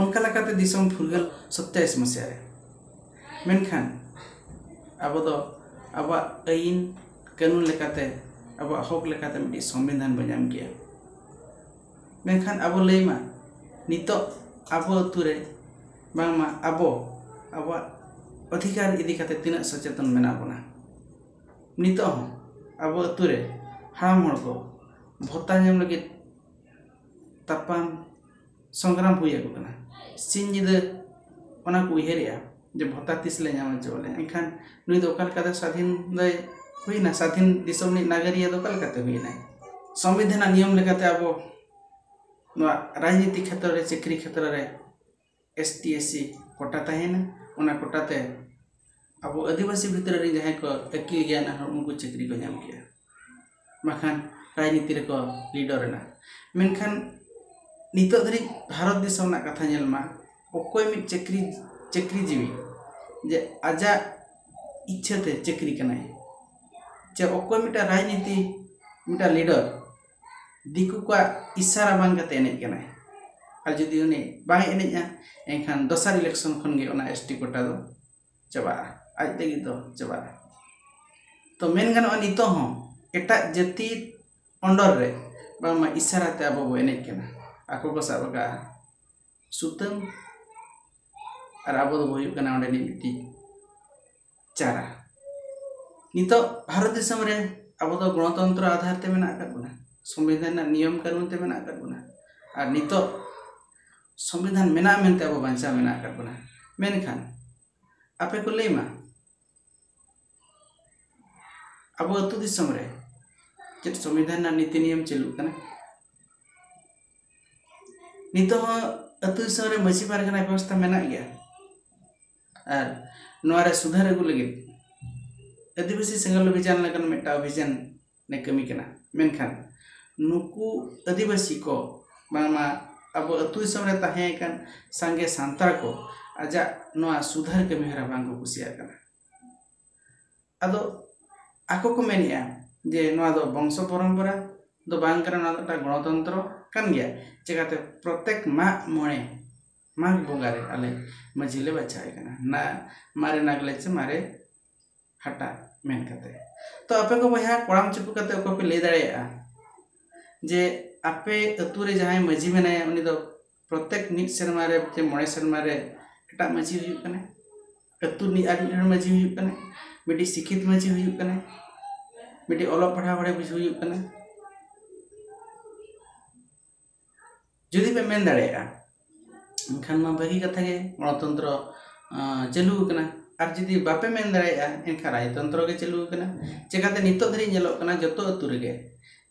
ᱚᱱᱠᱟ ᱞᱮᱠᱟᱛᱮ ᱫᱤᱥᱚᱢ ᱯᱷᱩᱨᱜᱟᱹᱞ ᱥᱚᱛᱛᱟᱭᱤᱥ ᱢᱟᱹᱥᱤᱦᱟ ᱨᱮ᱾ ᱢᱮᱱᱠᱷᱟᱱ ᱟᱵᱚ ᱫᱚ ᱟᱵᱚᱣᱟᱜ ᱟᱹᱭᱤᱱ ᱠᱟᱹᱱᱩᱱ ᱞᱮᱠᱟᱛᱮ, ᱟᱵᱚᱣᱟᱜ ᱦᱚᱠ ᱞᱮᱠᱟᱛᱮ ᱢᱤᱫᱴᱤᱡ ᱥᱚᱝᱵᱤᱫᱷᱟᱱ ᱵᱚ ᱧᱟᱢ ᱠᱮᱜᱼᱟ᱾ ᱢᱮᱱᱠᱷᱟᱱ ᱟᱵᱚ ᱞᱟᱹᱭ ᱢᱟ, ᱱᱤᱛᱚᱜ ᱟᱵᱚ ᱟᱹᱛᱩ ᱨᱮ ᱵᱟᱝᱢᱟ ᱟᱵᱚ ᱟᱵᱚᱣᱟᱜ ᱚᱫᱷᱤᱠᱟᱨ ᱤᱫᱤ ᱠᱟᱛᱮ ᱛᱤᱱᱟᱹᱜ ᱥᱚᱪᱮᱛᱚᱱ ᱢᱮᱱᱟᱜ ᱵᱚᱱᱟ᱾ ᱱᱤᱛᱚᱜ ᱦᱚᱸ ᱟᱵᱚ ᱟᱹᱛᱩ ᱨᱮ ᱦᱟᱲᱟᱢ ᱦᱚᱲ ᱠᱚ ᱵᱷᱚᱛᱟ ᱧᱟᱢ ᱞᱟᱹᱜᱤᱫ ᱛᱟᱯᱟᱢ ᱥᱚᱝᱜᱨᱟᱢ ᱦᱩᱭ ᱟᱠᱚ ᱠᱟᱱᱟ᱾ ᱥᱤᱧ ᱧᱤᱫᱟᱹ ᱚᱱᱟ ᱠᱚ ᱩᱭᱦᱟᱹᱨᱮᱜᱼᱟ ᱡᱮ ᱵᱷᱚᱛᱟ ᱛᱤᱥ ᱞᱮ ᱧᱟᱢᱟ ᱪᱮ ᱵᱟᱞᱮ᱾ ᱮᱱᱠᱷᱟᱱ ᱱᱩᱭ ᱫᱚ ᱚᱠᱟ ᱞᱮᱠᱟᱛᱮ ᱥᱟᱫᱷᱤᱱ ᱫᱚᱭ ᱦᱩᱭᱱᱟ? ᱥᱟᱫᱷᱤᱱ ᱫᱤᱥᱚᱢ ᱨᱤᱱᱤᱡ ᱱᱟᱜᱟᱨᱤᱭᱟᱹ ᱫᱚ ᱚᱠᱟ ᱞᱮᱠᱟᱛᱮ ᱦᱩᱭᱱᱟᱭ? ᱥᱚᱝᱵᱤᱫᱷᱟᱱᱟᱜ ᱱᱤᱭᱚᱢ ᱞᱮᱠᱟᱛᱮ ᱟᱵᱚ ᱱᱚᱣᱟ ᱨᱟᱡᱽᱱᱤᱛᱤ ᱠᱷᱮᱛᱨᱚ ᱨᱮ, ᱪᱟᱹᱠᱨᱤ ᱠᱷᱮᱛᱨᱚ ᱨᱮ ᱮᱥ ᱴᱤ ᱮᱥ ᱥᱤ ᱠᱳᱴᱟ ᱛᱟᱦᱮᱸᱭᱮᱱᱟ᱾ ᱚᱱᱟ ᱠᱳᱴᱟ ᱛᱮ ᱟᱵᱚ ᱟᱹᱫᱤᱵᱟᱹᱥᱤ ᱵᱷᱤᱛᱨᱤ ᱨᱮ ᱡᱟᱦᱟᱸᱭ ᱠᱚ ᱟᱹᱠᱤᱞ ᱜᱮᱭᱟᱱ ᱦᱚᱲ, ᱩᱱᱠᱩ ᱪᱟᱹᱠᱨᱤ ᱠᱚ ᱧᱟᱢ ᱠᱮᱜᱼᱟ, ᱵᱟᱠᱷᱟᱱ ᱨᱟᱡᱽᱱᱤᱛᱤ ᱨᱮᱠᱚ ᱞᱤᱰᱟᱨ ᱮᱱᱟ᱾ ᱢᱮᱱᱠᱷᱟᱱ ᱱᱤᱛᱚᱜ ᱫᱷᱟᱹᱨᱤᱡ ᱵᱷᱟᱨᱚᱛ ᱫᱤᱥᱚᱢ ᱨᱮᱱᱟᱜ ᱠᱟᱛᱷᱟ ᱧᱮᱞ ᱢᱟ, ᱚᱠᱚᱭ ᱢᱤᱫ ᱪᱟᱹᱠᱨᱤ ᱪᱟᱹᱠᱨᱤᱡᱤᱵᱤ ᱡᱮ ᱟᱡᱟᱜ ᱤᱪᱪᱷᱟᱹ ᱛᱮ ᱪᱟᱹᱠᱨᱤ ᱠᱟᱱᱟᱭ, ᱪᱮ ᱚᱠᱚᱭ ᱢᱤᱫᱴᱟᱝ ᱨᱟᱡᱽᱱᱤᱛᱤ, ᱢᱤᱫᱴᱟᱝ ᱞᱤᱰᱟᱨ ᱫᱤᱠᱩ ᱠᱚᱣᱟᱜ ᱤᱥᱟᱨᱟ ᱵᱟᱝ ᱠᱟᱛᱮ ᱮᱱᱮᱡ ᱠᱟᱱᱟᱭ? ᱟᱨ ᱡᱩᱫᱤ ᱩᱱᱤ ᱵᱟᱭ ᱮᱱᱮᱡᱼᱟ, ᱮᱱᱠᱷᱟᱱ ᱫᱚᱥᱟᱨ election ᱠᱷᱚᱱ ᱜᱮ ᱚᱱᱟ ST quota ᱫᱚ ᱪᱟᱵᱟᱜᱼᱟ, ᱟᱡ ᱛᱮᱜᱮ ᱫᱚ ᱪᱟᱵᱟᱜᱼᱟ᱾ ᱛᱚ ᱢᱮᱱ ᱜᱟᱱᱚᱜᱼᱟ, ᱱᱤᱛᱚᱜ ᱦᱚᱸ ᱮᱴᱟᱜ ᱡᱟᱹᱛᱤ under ᱨᱮ ᱵᱟᱝᱢᱟ ᱤᱥᱟᱨᱟ ᱛᱮ ᱟᱵᱚ ᱵᱚ ᱮᱱᱮᱡ ᱠᱟᱱᱟ᱾ ᱟᱠᱚ ᱠᱚ ᱥᱟᱵ ᱟᱠᱟᱫᱼᱟ ᱥᱩᱛᱟᱹᱢ ᱟᱨ ᱟᱵᱚ ᱫᱚᱵᱚ ᱦᱩᱭᱩᱜ ᱠᱟᱱᱟ ᱚᱸᱰᱮᱱᱤᱡ ᱢᱤᱫᱴᱤᱡ ᱪᱟᱨᱟ᱾ ᱱᱤᱛᱚᱜ ᱵᱷᱟᱨᱚᱛ ᱫᱤᱥᱚᱢ ᱨᱮ ᱟᱵᱚ ᱫᱚ ᱜᱚᱱᱚᱛᱚᱱᱛᱨᱚ ᱟᱫᱷᱟᱨ ᱛᱮ ᱢᱮᱱᱟᱜ ᱟᱠᱟᱫ ᱵᱚᱱᱟ, ᱥᱚᱝᱵᱤᱫᱷᱟᱱ ᱨᱮᱱᱟᱜ ᱱᱤᱭᱚᱢ ᱠᱟᱹᱱᱩᱱ ᱛᱮ ᱢᱮᱱᱟᱜ ᱟᱠᱟᱫ ᱵᱚᱱᱟ᱾ ᱟᱨ ᱱᱤᱛᱚᱜ ᱥᱚᱝᱵᱤᱫᱷᱟᱱ ᱢᱮᱱᱟᱜᱼᱟ ᱢᱮᱱᱛᱮ ᱟᱵᱚ ᱵᱟᱧᱪᱟᱣ ᱢᱮᱱᱟᱜ ᱟᱠᱟᱫ ᱵᱚᱱᱟ᱾ ᱢᱮᱱᱠᱷᱟᱱ ᱟᱯᱮ ᱠᱚ ᱞᱟᱹᱭ ᱢᱟ, ᱟᱵᱚ ᱟᱹᱛᱩ ᱫᱤᱥᱚᱢ ᱨᱮ ᱪᱮᱫ ᱥᱚᱝᱵᱤᱫᱷᱟᱱ ᱨᱮᱱᱟᱜ ᱱᱤᱛᱤ ᱱᱤᱭᱚᱢ ᱪᱟᱹᱞᱩᱜ ᱠᱟᱱᱟ? ᱱᱤᱛᱚᱜ ᱦᱚᱸ ᱟᱹᱛᱩ ᱫᱤᱥᱚᱢ ᱨᱮ ᱢᱟᱹᱡᱷᱤ ᱯᱟᱨᱜᱟᱱᱟ ᱵᱮᱵᱚᱥᱛᱷᱟ ᱢᱮᱱᱟᱜ ᱜᱮᱭᱟ᱾ ᱟᱨ ᱱᱚᱣᱟ ᱨᱮ ᱥᱩᱫᱷᱟᱹᱨ ᱟᱹᱜᱩ ᱞᱟᱹᱜᱤᱫ ᱟᱹᱫᱤᱵᱟᱹᱥᱤ ᱥᱮᱸᱜᱮᱞ ᱚᱵᱷᱤᱡᱟᱱ ᱞᱮᱠᱟᱱ ᱢᱤᱫᱴᱟᱝ ᱚᱵᱷᱤᱡᱟᱱ ᱮ ᱠᱟᱹᱢᱤ ᱠᱟᱱᱟ᱾ ᱢᱮᱱᱠᱷᱟᱱ ᱱᱩᱠᱩ ᱟᱹᱫᱤᱵᱟᱹᱥᱤ ᱠᱚ ᱵᱟᱝᱢᱟ ᱟᱵᱚ ᱟᱹᱛᱩ ᱫᱤᱥᱚᱢ ᱨᱮ ᱛᱟᱦᱮᱸ ᱟᱠᱟᱱ ᱥᱟᱸᱜᱮ ᱥᱟᱱᱛᱟᱲ ᱠᱚ ᱟᱡᱟᱜ ᱱᱚᱣᱟ ᱥᱩᱫᱷᱟᱹᱨ ᱠᱟᱹᱢᱤ ᱦᱚᱨᱟ ᱵᱟᱝ ᱠᱚ ᱠᱩᱥᱤᱭᱟᱜ ᱠᱟᱱᱟ᱾ ᱟᱫᱚ ᱟᱠᱚ ᱠᱚ ᱢᱮᱱᱮᱫᱼᱟ ᱡᱮ ᱱᱚᱣᱟ ᱫᱚ ᱵᱚᱝᱥᱚ ᱯᱚᱨᱚᱢᱯᱚᱨᱟ ᱫᱚ ᱵᱟᱝ ᱠᱟᱱᱟ, ᱱᱚᱣᱟ ᱫᱚ ᱢᱤᱫᱴᱟᱝ ᱜᱚᱱᱚᱛᱚᱱᱛᱨᱚ ᱠᱟᱱ ᱜᱮᱭᱟ᱾ ᱪᱮᱠᱟᱛᱮ ᱯᱨᱚᱛᱮᱠ ᱢᱟᱜ ᱢᱚᱬᱮ, ᱢᱟᱜᱽ ᱵᱚᱸᱜᱟ ᱨᱮ ᱟᱞᱮ ᱢᱟᱹᱡᱷᱤ ᱞᱮ ᱵᱟᱪᱷᱟᱣᱮ ᱠᱟᱱᱟ, ᱱᱟ ᱢᱟᱨᱮ ᱱᱟᱜᱽᱞᱮ ᱪᱮ ᱢᱟᱨᱮ ᱦᱟᱴᱟᱜ ᱢᱮᱱ ᱠᱟᱛᱮ᱾ ᱛᱚ ᱟᱯᱮ ᱠᱚ ᱵᱚᱭᱦᱟ ᱠᱚᱲᱟᱢ ᱪᱩᱯᱩ ᱠᱟᱛᱮ ᱚᱠᱚᱭ ᱯᱮ ᱞᱟᱹᱭ ᱫᱟᱲᱮᱭᱟᱜᱼᱟ ᱡᱮ ᱟᱯᱮ ᱟᱹᱛᱩ ᱨᱮ ᱡᱟᱦᱟᱸᱭ ᱢᱟᱹᱡᱷᱤ ᱢᱮᱱᱟᱭᱟ ᱩᱱᱤ ᱫᱚ ᱯᱨᱚᱛᱮᱠ ᱢᱤᱫ ᱥᱮᱨᱢᱟ ᱨᱮ ᱪᱮ ᱢᱚᱬᱮ ᱥᱮᱨᱢᱟ ᱨᱮ ᱮᱴᱟᱜ ᱢᱟᱹᱡᱷᱤ ᱦᱩᱭᱩᱜ ᱠᱟᱱᱟᱭ, ᱟᱹᱛᱩ ᱨᱤᱱᱤᱡ ᱟᱨ ᱢᱤᱫ ᱦᱚᱲ ᱢᱟᱹᱡᱷᱤ ᱦᱩᱭᱩᱜ ᱠᱟᱱᱟᱭ, ᱢᱤᱫᱴᱤᱡ ᱥᱤᱠᱠᱷᱤᱛ ᱢᱟᱹᱡᱷᱤ ᱦᱩᱭᱩᱜ ᱠᱟᱱᱟᱭ, ᱢᱤᱫᱴᱤᱡ ᱚᱞᱚᱜ ᱯᱟᱲᱦᱟᱣ ᱦᱚᱲᱮ ᱵᱩᱡᱷᱟᱹᱣ ᱦᱩᱭᱩᱜ ᱠᱟᱱᱟ᱾ ᱡᱩᱫᱤ ᱯᱮ ᱢᱮᱱ ᱫᱟᱲᱮᱭᱟᱜᱼᱟ, ᱮᱱᱠᱷᱟᱱ ᱢᱟ ᱵᱷᱟᱹᱜᱤ ᱠᱟᱛᱷᱟ ᱜᱮ, ᱜᱚᱱᱚᱛᱚᱱᱛᱨᱚ, ᱟᱸ, ᱪᱟᱹᱞᱩ ᱟᱠᱟᱱᱟ᱾ ᱟᱨ ᱡᱩᱫᱤ ᱵᱟᱯᱮ ᱢᱮᱱ ᱫᱟᱲᱮᱭᱟᱜᱼᱟ, ᱮᱱᱠᱷᱟᱱ ᱨᱟᱡᱽᱛᱚᱱᱛᱨᱚ ᱜᱮ ᱪᱟᱹᱞᱩ ᱟᱠᱟᱱᱟ᱾ ᱪᱮᱠᱟᱛᱮ ᱱᱤᱛᱚᱜ ᱫᱷᱟᱹᱨᱤᱡ ᱧᱮᱞᱚᱜ ᱠᱟᱱᱟ, ᱡᱚᱛᱚ ᱟᱹᱛᱩ ᱨᱮᱜᱮ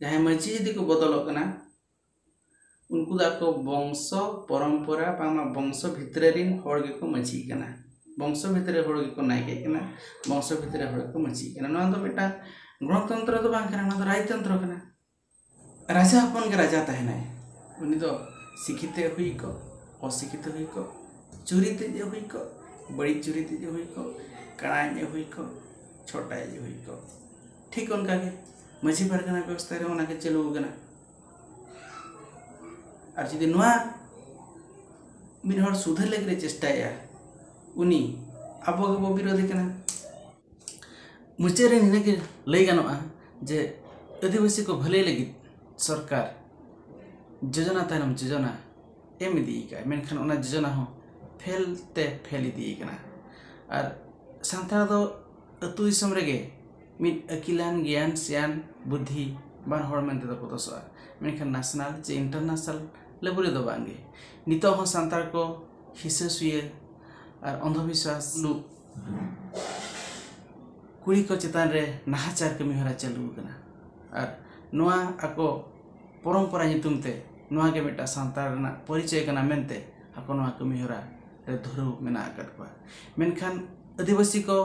ᱡᱟᱦᱟᱸᱭ ᱢᱟᱹᱡᱷᱤ ᱡᱩᱫᱤ ᱠᱚ ᱵᱚᱫᱚᱞᱚᱜ ᱠᱟᱱᱟ, ᱩᱱᱠᱩ ᱫᱚ ᱟᱠᱚ ᱵᱚᱝᱥᱚ ᱯᱚᱨᱚᱢᱯᱚᱨᱟ ᱵᱟᱝᱢᱟ ᱵᱚᱝᱥᱚ ᱵᱷᱤᱛᱨᱤ ᱨᱮᱱ ᱦᱚᱲ ᱜᱮᱠᱚ ᱢᱟᱹᱡᱷᱤᱜ ᱠᱟᱱᱟ, ᱵᱚᱝᱥᱚ ᱵᱷᱤᱛᱨᱤ ᱦᱚᱲ ᱜᱮᱠᱚ ᱱᱟᱭᱠᱮᱜ ᱠᱟᱱᱟ, ᱵᱚᱝᱥᱚ ᱵᱷᱤᱛᱨᱤ ᱦᱚᱲ ᱜᱮᱠᱚ ᱢᱟᱹᱡᱷᱤᱜ ᱠᱟᱱᱟ᱾ ᱱᱚᱣᱟ ᱫᱚ ᱢᱤᱫᱴᱟᱝ ᱜᱚᱱᱚᱛᱚᱱᱛᱨᱚ ᱫᱚ ᱵᱟᱝ ᱠᱟᱱᱟ, ᱱᱚᱣᱟ ᱫᱚ ᱨᱟᱡᱽᱛᱚᱱᱛᱨᱚ ᱠᱟᱱᱟ᱾ ᱨᱟᱡᱟ ᱦᱚᱯᱚᱱ ᱜᱮ ᱨᱟᱡᱟ ᱛᱟᱦᱮᱱᱟᱭ, ᱩᱱᱤ ᱫᱚ ᱥᱤᱠᱠᱷᱤᱛ ᱮ ᱦᱩᱭ ᱠᱚᱜ, ᱚᱥᱤᱠᱠᱷᱤᱛ ᱮ ᱦᱩᱭ ᱠᱚᱜ, ᱪᱩᱨᱤᱛᱤᱡ ᱮ ᱦᱩᱭ ᱠᱚᱜ, ᱵᱟᱹᱲᱤᱡ ᱪᱩᱨᱤᱛᱤᱡ ᱮ ᱦᱩᱭ ᱠᱚᱜ, ᱠᱟᱬᱟᱭᱤᱡ ᱮ ᱦᱩᱭ ᱠᱚᱜ, ᱪᱷᱚᱴᱟᱭᱤᱡ ᱮ ᱦᱩᱭ ᱠᱚᱜ, ᱴᱷᱤᱠ ᱚᱱᱠᱟᱜᱮ ᱢᱟᱹᱡᱷᱤ ᱯᱟᱨᱜᱟᱱᱟ ᱵᱮᱵᱚᱥᱛᱷᱟ ᱨᱮ ᱚᱱᱟᱜᱮ ᱪᱟᱹᱞᱩ ᱟᱠᱟᱱᱟ᱾ ᱟᱨ ᱡᱩᱫᱤ ᱱᱚᱣᱟ ᱢᱤᱫ ᱦᱚᱲ ᱥᱩᱫᱷᱟᱹᱨ ᱞᱟᱹᱜᱤᱫ ᱮ ᱪᱮᱥᱴᱟᱭᱮᱫᱼᱟ, ᱩᱱᱤ ᱟᱵᱚ ᱜᱮᱵᱚ ᱵᱤᱨᱳᱫᱷᱮ ᱠᱟᱱᱟ᱾ ᱢᱩᱪᱟᱹᱫ ᱨᱮ ᱱᱤᱱᱟᱹᱜ ᱜᱮ ᱞᱟᱹᱭ ᱜᱟᱱᱚᱜᱼᱟ ᱡᱮ ᱟᱹᱫᱤᱵᱟᱹᱥᱤ ᱠᱚ ᱵᱷᱟᱹᱞᱟᱹᱭ ᱞᱟᱹᱜᱤᱫ ᱥᱚᱨᱠᱟᱨ ᱡᱳᱡᱚᱱᱟ ᱛᱟᱭᱱᱚᱢ ᱡᱳᱡᱚᱱᱟ ᱮᱢ ᱤᱫᱤ ᱟᱠᱟᱫᱼᱟ, ᱢᱮᱱᱠᱷᱟᱱ ᱚᱱᱟ ᱡᱳᱡᱚᱱᱟ ᱦᱚᱸ ᱯᱷᱮᱞ ᱛᱮ ᱯᱷᱮᱞ ᱤᱫᱤ ᱟᱠᱟᱱᱟ᱾ ᱟᱨ ᱥᱟᱱᱛᱟᱲ ᱫᱚ ᱟᱹᱛᱩ ᱫᱤᱥᱚᱢ ᱨᱮᱜᱮ ᱢᱤᱫ ᱟᱹᱠᱤᱞᱟᱱ, ᱜᱮᱭᱟᱱ, ᱥᱮᱭᱟᱱ, ᱵᱩᱫᱽᱫᱷᱤ ᱵᱟᱱ ᱦᱚᱲ ᱢᱮᱱᱛᱮ ᱫᱚ ᱠᱚ ᱫᱚᱥᱚᱜᱼᱟ, ᱢᱮᱱᱠᱷᱟᱱ ᱱᱟᱥᱱᱟᱞ ᱪᱮ ᱤᱱᱴᱟᱨᱱᱟᱥᱱᱟᱞ ᱞᱮᱵᱮᱞ ᱨᱮᱫᱚ ᱵᱟᱝᱜᱮ᱾ ᱱᱤᱛᱚᱜ ᱦᱚᱸ ᱥᱟᱱᱛᱟᱲ ᱠᱚ ᱦᱤᱥᱟᱹ ᱥᱩᱭᱟᱹ ᱟᱨ ᱚᱱᱫᱷᱚᱵᱤᱥᱣᱟᱥ ᱞᱩᱜ ᱠᱩᱲᱤ ᱠᱚ ᱪᱮᱛᱟᱱ ᱨᱮ ᱱᱟᱦᱟᱪᱟᱨ ᱠᱟᱹᱢᱤ ᱦᱚᱨᱟ ᱪᱟᱹᱞᱩ ᱟᱠᱟᱱᱟ᱾ ᱟᱨ ᱱᱚᱣᱟ ᱟᱠᱚ ᱯᱚᱨᱚᱢᱯᱚᱨᱟ ᱧᱩᱛᱩᱢ ᱛᱮ ᱱᱚᱣᱟ ᱜᱮ ᱢᱤᱫᱴᱟᱝ ᱥᱟᱱᱛᱟᱲ ᱨᱮᱱᱟᱜ ᱯᱚᱨᱤᱪᱚᱭ ᱠᱟᱱᱟ ᱢᱮᱱᱛᱮ ᱟᱠᱚ ᱱᱚᱣᱟ ᱠᱟᱹᱢᱤ ᱦᱚᱨᱟ ᱨᱮ ᱫᱷᱩᱨᱟᱹᱣ ᱢᱮᱱᱟᱜ ᱟᱠᱟᱫ ᱠᱚᱣᱟ᱾ ᱢᱮᱱᱠᱷᱟᱱ ᱟᱹᱫᱤᱵᱟᱹᱥᱤ ᱠᱚ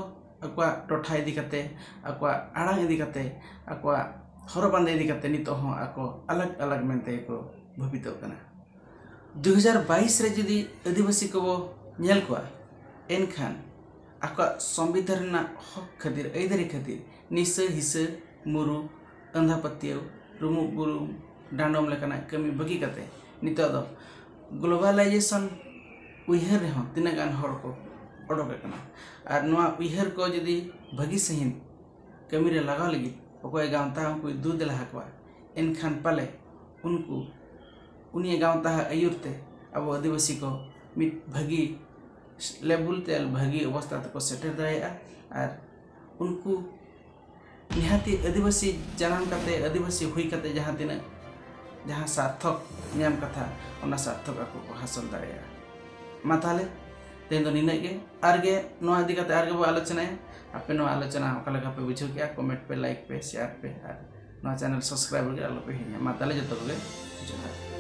ᱟᱠᱚᱣᱟᱜ ᱴᱚᱴᱷᱟ ᱤᱫᱤ ᱠᱟᱛᱮ, ᱟᱠᱚᱣᱟᱜ ᱟᱲᱟᱝ ᱤᱫᱤ ᱠᱟᱛᱮ, ᱟᱠᱚᱣᱟᱜ ᱦᱚᱨᱚᱜ ᱵᱟᱸᱫᱮ ᱤᱫᱤ ᱠᱟᱛᱮ ᱱᱤᱛᱚᱜ ᱦᱚᱸ ᱟᱠᱚ ᱟᱞᱟᱜᱽ ᱟᱞᱟᱜᱽ ᱢᱮᱱᱛᱮ ᱜᱮᱠᱚ ᱵᱷᱟᱹᱵᱤᱛᱚᱜ ᱠᱟᱱᱟ᱾ ᱫᱩ ᱦᱟᱡᱟᱨ ᱵᱟᱭᱤᱥ ᱨᱮ ᱡᱩᱫᱤ ᱟᱹᱫᱤᱵᱟᱹᱥᱤ ᱠᱚᱵᱚ ᱧᱮᱞ ᱠᱚᱣᱟ, ᱮᱱᱠᱷᱟᱱ ᱟᱠᱚᱣᱟᱜ ᱥᱚᱝᱵᱤᱫᱷᱟᱱ ᱨᱮᱱᱟᱜ ᱦᱚᱠ ᱠᱷᱟᱹᱛᱤᱨ, ᱟᱹᱭᱫᱟᱹᱨᱤ ᱠᱷᱟᱹᱛᱤᱨ ᱱᱤᱥᱟᱹ ᱦᱤᱥᱟᱹ, ᱢᱩᱨᱩ, ᱟᱸᱫᱷᱟ ᱯᱟᱹᱛᱭᱟᱹᱣ, ᱨᱩᱢᱩᱜ ᱵᱩᱨᱩᱢ, ᱰᱟᱸᱰᱚᱢ ᱞᱮᱠᱟᱱᱟᱜ ᱠᱟᱹᱢᱤ ᱵᱟᱹᱜᱤ ᱠᱟᱛᱮ ᱱᱤᱛᱚᱜ ᱫᱚ ᱜᱞᱳᱵᱟᱞᱟᱭᱡᱮᱥᱚᱱ ᱩᱭᱦᱟᱹᱨ ᱨᱮᱦᱚᱸ ᱛᱤᱱᱟᱹᱜ ᱜᱟᱱ ᱦᱚᱲ ᱠᱚ ᱚᱰᱚᱠ ᱟᱠᱟᱱᱟ᱾ ᱟᱨ ᱱᱚᱣᱟ ᱩᱭᱦᱟᱹᱨ ᱠᱚ ᱡᱩᱫᱤ ᱵᱷᱟᱹᱜᱤ ᱥᱟᱺᱦᱤᱡ ᱠᱟᱹᱢᱤ ᱨᱮ ᱞᱟᱜᱟᱣ ᱞᱟᱹᱜᱤᱫ ᱚᱠᱚᱭ ᱜᱟᱶᱛᱟ ᱩᱱᱠᱩᱭ ᱫᱩ ᱫᱮᱞᱟ ᱟᱠᱚᱣᱟ, ᱮᱱᱠᱷᱟᱱ ᱯᱟᱞᱮ ᱩᱱᱠᱩ ᱩᱱᱤᱭᱟᱜ ᱜᱟᱶᱛᱟ ᱟᱹᱭᱩᱨ ᱛᱮ ᱟᱵᱚ ᱟᱹᱫᱤᱵᱟᱹᱥᱤ ᱠᱚ ᱢᱤᱫ ᱵᱷᱟᱹᱜᱤ ᱞᱮᱵᱩᱞ ᱛᱮ, ᱵᱷᱟᱹᱜᱤ ᱚᱵᱚᱥᱛᱟ ᱛᱮᱠᱚ ᱥᱮᱴᱮᱨ ᱫᱟᱲᱮᱭᱟᱜᱼᱟ᱾ ᱟᱨ ᱩᱱᱠᱩ ᱱᱤᱦᱟᱹᱛᱤ ᱟᱹᱫᱤᱵᱟᱹᱥᱤ ᱡᱟᱱᱟᱢ ᱠᱟᱛᱮ, ᱟᱹᱫᱤᱵᱟᱹᱥᱤ ᱦᱩᱭ ᱠᱟᱛᱮ ᱡᱟᱦᱟᱸ ᱛᱤᱱᱟᱹᱜ, ᱡᱟᱦᱟᱸ ᱥᱟᱨᱛᱷᱚᱠ ᱧᱟᱢ ᱠᱟᱛᱷᱟ, ᱚᱱᱟ ᱥᱟᱨᱛᱷᱚᱠ ᱟᱠᱚ ᱠᱚ ᱦᱟᱥᱚᱞ ᱫᱟᱲᱮᱭᱟᱜᱼᱟ᱾ ᱢᱟ ᱛᱟᱦᱚᱞᱮ ᱛᱮᱦᱮᱧ ᱫᱚ ᱱᱤᱱᱟᱹᱜ ᱜᱮ᱾ ᱟᱨ ᱜᱮ ᱱᱚᱣᱟ ᱤᱫᱤ ᱠᱟᱛᱮ ᱟᱨ ᱜᱮᱵᱚ ᱟᱞᱳᱪᱚᱱᱟᱭᱟ᱾ ᱟᱯᱮ ᱱᱚᱣᱟ ᱟᱞᱳᱪᱚᱱᱟ ᱚᱠᱟ ᱞᱮᱠᱟ ᱯᱮ ᱵᱩᱡᱷᱟᱹᱣ ᱠᱮᱜᱼᱟ, ᱠᱚᱢᱮᱱᱴ ᱯᱮ, ᱞᱟᱭᱤᱠ ᱯᱮ, ᱥᱮᱭᱟᱨ ᱯᱮ, ᱟᱨ ᱱᱚᱣᱟ ᱪᱮᱱᱮᱞ ᱥᱟᱵᱥᱠᱨᱟᱭᱤᱵ ᱞᱟᱹᱜᱤᱫ ᱟᱞᱚ ᱯᱮ ᱦᱤᱲᱤᱧᱟ᱾ ᱢᱟ ᱛᱟᱦᱚᱞᱮ ᱡᱚᱛᱚ ᱠᱚᱜᱮ ᱡᱚᱦᱟᱨ᱾